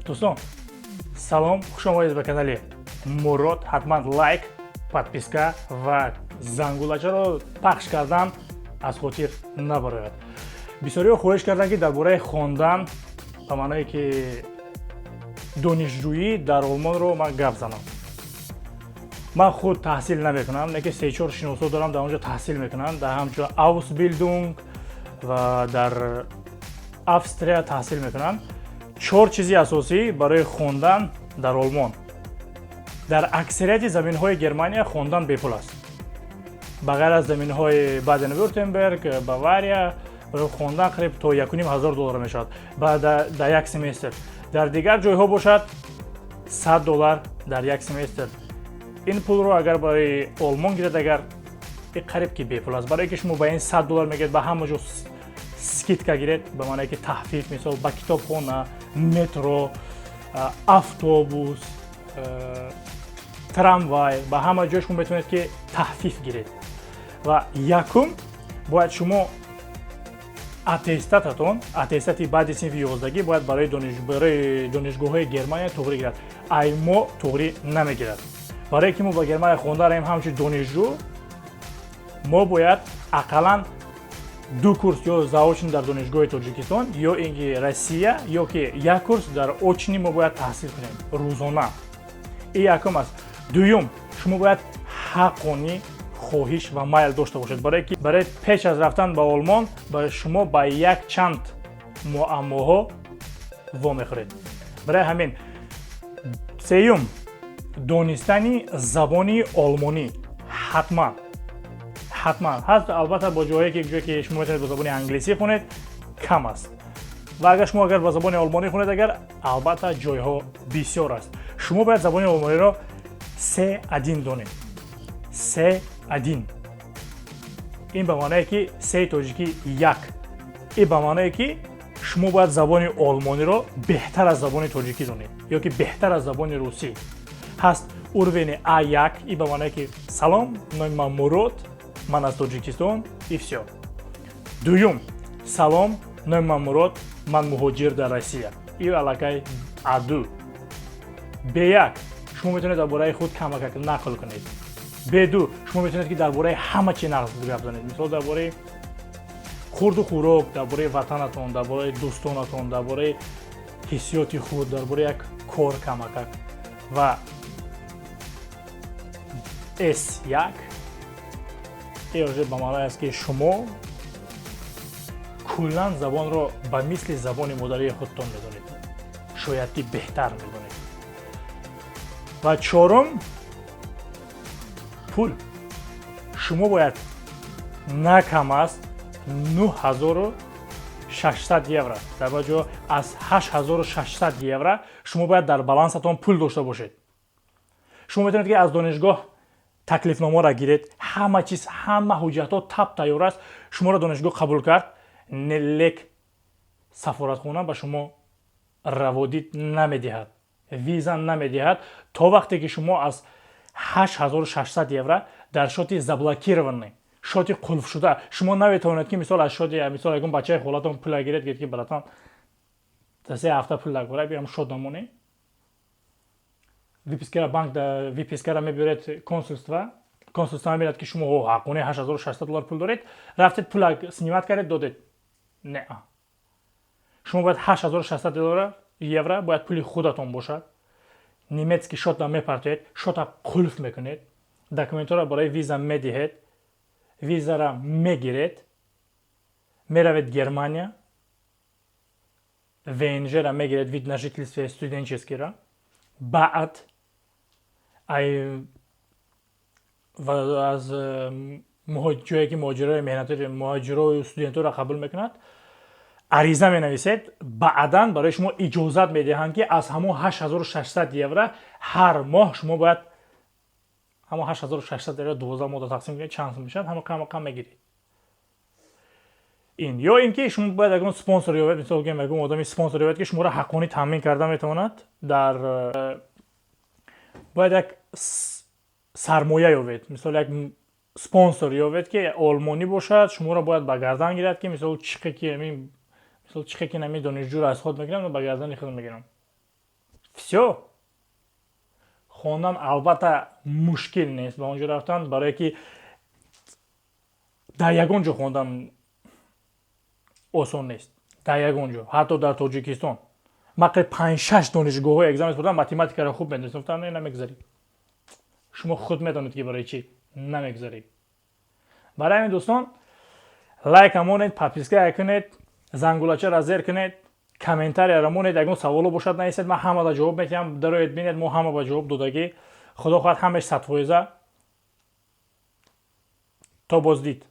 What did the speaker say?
Дӯстон, салом, хуш омадед ба канали Мурод. Ҳатман лайк, подписка ва зангулачаро пахш кардан аз хотир набарояд. Бисёриҳо хоҳиш карданд, ки дар бораи хондан, ба маъное ки донишҷӯӣ дар Олмонро, ман гап занам. Ман худ таҳсил намекунам, лекин се-чор шиносо дорам, дар он ҷо таҳсил мекунанд, дар ҳамчун Ausbildung ва дар Австрия таҳсил мекунанд. Чор чизи асосӣ барои хондан дар Олмон. Дар аксарияти заминҳои Германия хондан бепул аст, ба ғайр аз заминҳои Баден Вюртемберг, Бавария. Барои хондан қариб то 1500 доллар мешавад дар як семестр. Дар дигар ҷойҳо бошад, 100 доллар дар як семестр. Ин пулро агар барои Олмон гиред, агар қариб ки бепул аст, барое ки шумо ба ин 100 доллар мегиред, ба ҳама ҷо скидка гиред, ба маъное ки тахфиф, мисол, ба китобхона, метро, автобус, трамвай, ба ҳама ҷой шумо метавонед, ки тахфиф гиред. Ва якум, бояд шумо аттестататон, аттестати баъди синфи 11-гӣ бояд барои донишгоҳҳои Германия туғрӣ гирад. Ай мо туғрӣ намегирад. Барое ки мо ба Германия хонда раем ҳамчун донишҷӯ, мо бояд ақаллан ду курс ё заочный дар донишгоҳи Тоҷикистон ё ин ки Россия, ё ки як курс дар очный мо бояд таҳсил кунем рӯзона. Ин якум аст. Дуюм, шумо бояд ҳаққонӣ хоҳиш ва майл дошта бошед, барое ки барои пеш аз рафтан ба Олмон ба шумо ба якчанд муаммоҳо вомехӯред. Барои ҳамин, сеюм, донистани забони олмонӣ ҳатман, ҳатман ҳаст. Албатта, бо ҷое ки ҷое ки шумо метавонед бо забони англисӣ хонед, кам аст. Ва агар шумо агар ба забони олмонӣ хонед, агар албатта ҷойҳо бисёр аст. Шумо бояд забони олмониро C1 донед. C1 ин ба маъное ки сеи тоҷикӣ як. Ин ба маъное ки шумо бояд забони олмониро беҳтар аз забони тоҷикӣ донед ё ки беҳтар аз забони русӣ. Ҳаст уровень А1, ин ба маъное ки «Салом, номи ман Мурод, ман аз Тоҷикистон», и всё. Дуюм, «Салом, номи ман Мурод, ман муҳоҷир дар Россия», и аллакай А2. Б1, шумо метавонед дар бораи худ камакак нақл кунед. Б2, шумо метавонед, ки дар бораи ҳама чи нақл гап занед, мисол, дар бораи хурду хӯрок, дар бораи ватанатон, дар бораи дӯстонатон, дар бораи ҳиссиёти худ, дар бораи як кор камакак. Ва С1 уже ба маъное аст, ки шумо куллан забонро ба мисли забони модарии худтон медонед, шояд ки беҳтар медонед. Ва чорум, пул. Шумо бояд на кам аз 9600 евро, дар ба ҷо аз 8600 евро шумо бояд дар балансатон пул дошта бошед. Шумо метавонед, ки аз донишгоҳ таклифномаро гиред, ҳама чиз, ҳама ҳуҷҷатҳо тап тайёр аст, шуморо донишгоҳ қабул кард, лек сафоратхона ба шумо раводид намедиҳад, виза намедиҳад, то вақте ки шумо аз 8600 евро дар счёти заблокированный, счёти қулфшуда. Шумо наметавонед, ки мисол, аз счёти, мисол, ягон бачаи холатон пула гиред, гиред, ки «Братан, та 3 ҳафта пул дакора, биям счёт намонӣ». Выпискара банк, выпискара мебиёред консульство. Консульство мебинад, ки шумо ҳаққони 8600 доллар пул доред, рафтед, пула снимать кардед, додед. Не, шумо бояд 8600 доллар, евро бояд пули худатон бошад. Немецкий счёта мепартоед, счёта қулф мекунед, документҳоро барои виза медиҳед, визара мегиред, меравед Германия, ВНЖ-ра мегиред, вид на жительство студенческийра. Баъд ай аз ҷое ки муҳоҷирои меҳнатӣ, муҳоҷирою студентҳоро қабул мекунад, ариза менависед. Баъдан барои шумо иҷозат медиҳанд, ки аз ҳамон 8600 евро ҳар моҳ шумо бояд ҳамон 8600 евро 12 моҳда тақсим кунед, чанд мешавад, ҳама кам мегиред. Ин ё ин ки шумо бояд ягон спонсор ёбед, мисол гӯем, ягон одами спонсор ёбед, ки шуморо ҳаққонӣ таъмин карда метавонад. Дар бояд як сармоя ёбед, мисол, як спонсор ёбед, ки олмонӣ бошад, шуморо бояд ба гардан гирад, ки мисол, чиқе ки мисол, чиқе ки нами донишҷӯро аз худ мегирам, ба гардани худ мегирам. Всё. Хондан албатта мушкил нест ба он ҷо рафтан, барое ки дар ягон ҷо хондан осон нест, дар ягон ҷо, ҳатто дар Тоҷикистон. Ман қариб панҷ-шаш донишгоҳҳои экзамен спурдам, математикаро хуб медонистам, гуфтам: «Не, намегузарӣ». Шумо худ медонед, ки барои чӣ намегузарӣ. Барои ҳамин, дӯстон, лайка монед, подписка кунед, зангулачаро зер кунед, комментарияро монед. Ягон саволо бошад, нависед, ман ҳамада ҷавоб медиҳам. Дароед, бинед, мо ҳама ба ҷавоб додагӣ. Худо хоҳад, ҳамаш 100%. То боздид.